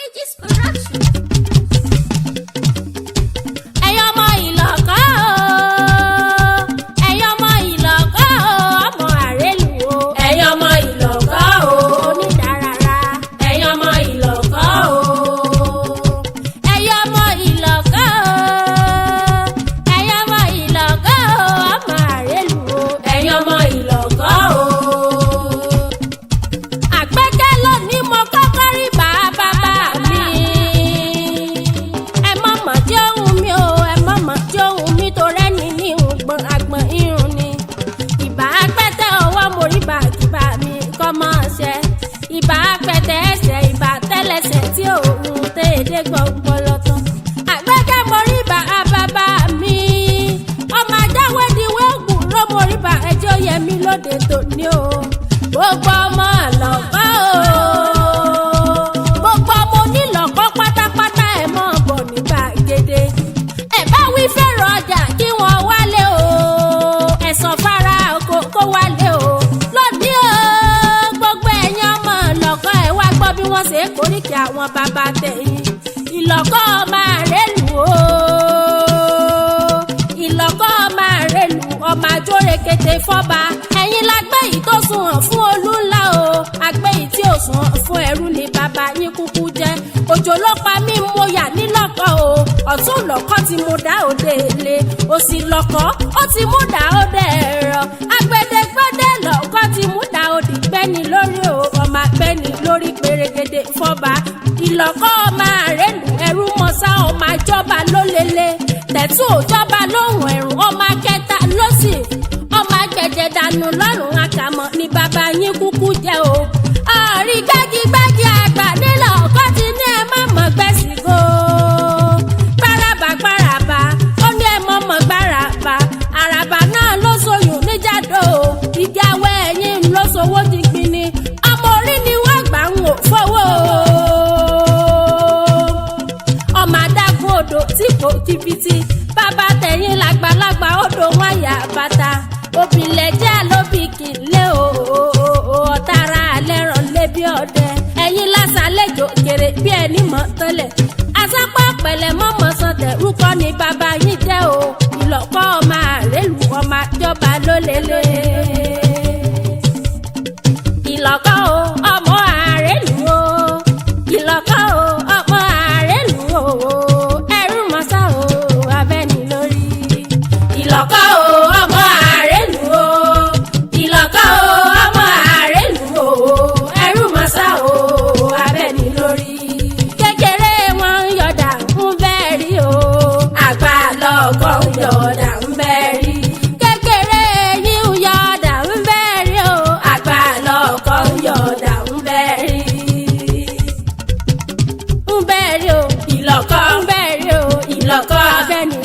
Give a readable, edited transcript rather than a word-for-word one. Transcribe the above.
Aegis Production. Ẹ̀yin ọmọ ìlọ̀kọ́ o, ẹ̀yin ọmọ ìlọ̀kọ́ o, ọmọ àrélù o. Ẹ̀yin ọmọ ìlọ̀kọ́ o. Onídàárara. Ẹ̀yin ọmọ ìlọ̀kọ́ o. Ẹ̀yin ọmọ ìlọ̀kọ́ o, ẹ̀yin ọmọ ìlọ̀kọ́ o, ọmọ àrélù o. Ẹ̀yin ọmọ ìlọ̀kọ́ o. Àpẹkẹ́ lónìí mo kọ́kọ́ rí bàbá mi. Ẹ má mọ̀ tí òun mi o, ẹ má mọ̀ tí òun mi tó rẹ́ni ní ìhùngbọ̀n àgbọ̀n irun ni. Ìbá pẹ́tẹ́ ọwọ́ mo rí bàkíbà mi kọ́ mọ́ ṣẹ. Ìbá pẹ́tẹ́ ẹsẹ̀ ìbá tẹ́lẹsẹ̀ tí òun tẹ́ẹ̀dẹ́ gbọ̀ngbọ̀n lọ́tàn. Àgbẹ̀kẹ́ mo rí bàbá mi. Ọmọ ajáwé di wéògùn ló mo rí bà ẹjọ́ yẹ mí lóde tòní o. Gbogbo ọmọ lọ́kọ́ o. Gbogbo ọmọ onílọ̀kọ́ pátápátá ẹ̀ mọ̀ bọ̀ ní gbàgede. Ẹ bá wí fèrò ọjà kí wọ́n wálé o. Ẹ̀sán fara oko kó wálé o. Lónìí o, gbogbo ẹ̀yin ọmọ ìlọ́kọ́ ẹ̀ wá gbọ́ bí wọ́n ṣe koríki àwọn bàbá tẹ̀yìn. Ìlọ́kọ́ máa rélù o. Ìlọ́kọ́ máa rélù ọmọ àjórèkété fọ́ba. Ẹ̀yin la gbé yìí tó sunwọ̀n fún olú ńlá o. Àgbẹ̀ yìí tí ò sunwọ̀n fún ẹrú ni bàbá yín kúkú jẹ́. Òjò ló pa mí mo yà nílọ́kọ̀ o. Ọ̀tún lọ́kọ́ ti mú dá òde èlé. Òsì lọ́kọ́ ó ti mú dá òde ẹ̀rọ. Agbẹ̀dẹ̀gbẹ̀dẹ̀ lọ́kọ́ ti mú dá òdì gbẹ́ni lórí o. Ọmọ agbẹ́ni lórí pèrègèdè fọba. Ìlọ́kọ́ ọmọ àrélù ẹrú mọ́sá ọmọ àjọba ló lélẹ̀. Tẹ̀tù òjọba lóhùn ẹ̀rùn ọmọ akẹta lọ́sì. Ọmọ agbẹ̀jẹ̀ dànù lọ́rùn àkàmọ́ ni bàbá yín kúkú jẹ́ o. Ọ̀rí gbágigbági àgbà nílò ọkọ ti ní ẹ má mọ̀ gbẹ̀sìgò. Gbáraba gbáraba ó ní ẹ mọ̀ mọ̀ gbáraba. Àràbà náà ló soyún níjàdó o. Igi awẹ́ ẹ̀yìn ló sowó ti gbin ni. Ọmọ orí ni wọ́n gbà ń wò fowó ọmọ adágún odò tí kò kíbitì bàbá tẹ̀yìn làgbàlagbà odò wọn yà bàtà òbílẹ̀ jẹ́ lóbi kìlẹ̀ o ọ̀tara lẹ́ràn lébi ọdẹ ẹ̀yìn lásàlẹ̀jọ kéré bí ẹni mọ̀ tẹ́lẹ̀ asápá pẹ̀lẹ́ mọ́mọ́ sàn tẹ̀rúkọ ni bàbá yín jẹ́ o ìlọ́kọ́ ọmọ àrélù ọmọ àjọba ló lélẹ̀ ìlọ́kọ́ o ọmọ àrélù o ìlọ́kọ́ o ọmọ àrélù o ẹrú mọ́sá o abẹ́ni lórí. Ìlọ̀kọ́ o ọmọ àrélù o. Ìlọ̀kọ́ o ọmọ àrélù o. Ẹrú màsá o abẹ́ni lórí. Kékeré wọn ń yọ̀dà ń bẹ́ẹ̀ rí o. Àgbà lọ́kọ̀ ń yọ̀dà ń bẹ́ rí. Kékeré yín ń yọ̀dà ń bẹ́ẹ̀ rí o. Àgbà lọ́kọ̀ ń yọ̀dà ń bẹ́ rí. Ń bẹ́ẹ̀ rí o. Ìlọ̀kọ́ ń bẹ́ẹ̀ rí o. Ìlọ̀kọ́ abẹ́ni